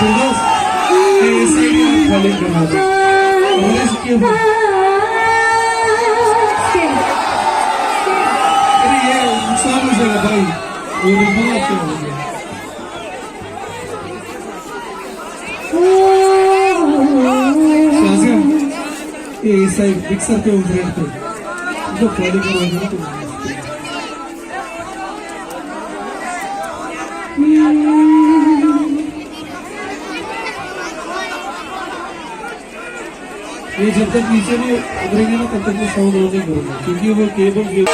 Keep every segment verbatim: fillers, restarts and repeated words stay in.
Firdous, A, A side میں خالی کرنا تھا۔ ہمارے سے کیا ہوا؟ ارے، یہ نقصان ہو جائے گا بھائی، وہ رکھنا کیا ہو گیا؟ شازم، اے، اے سائیڈ، بگ سر پہ اترے تھے۔ جو خالی کرنا تھا تو یہ جب تک نیچے نہیں اتریں گے نا، تب تک وہ ساؤنڈ ہو نہیں کروں گا، کیونکہ وہ کیبل جو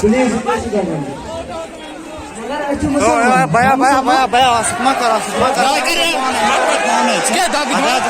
پلیز، رِکویسٹ کران۔ مگر اَسہِ چھُ او، مُسلمان۔ او، بیا، بیا، بیا، بیا، سُہ ما کر، سُہ ما کر۔ ژٕ کیٛاہ دَگ دِوان؟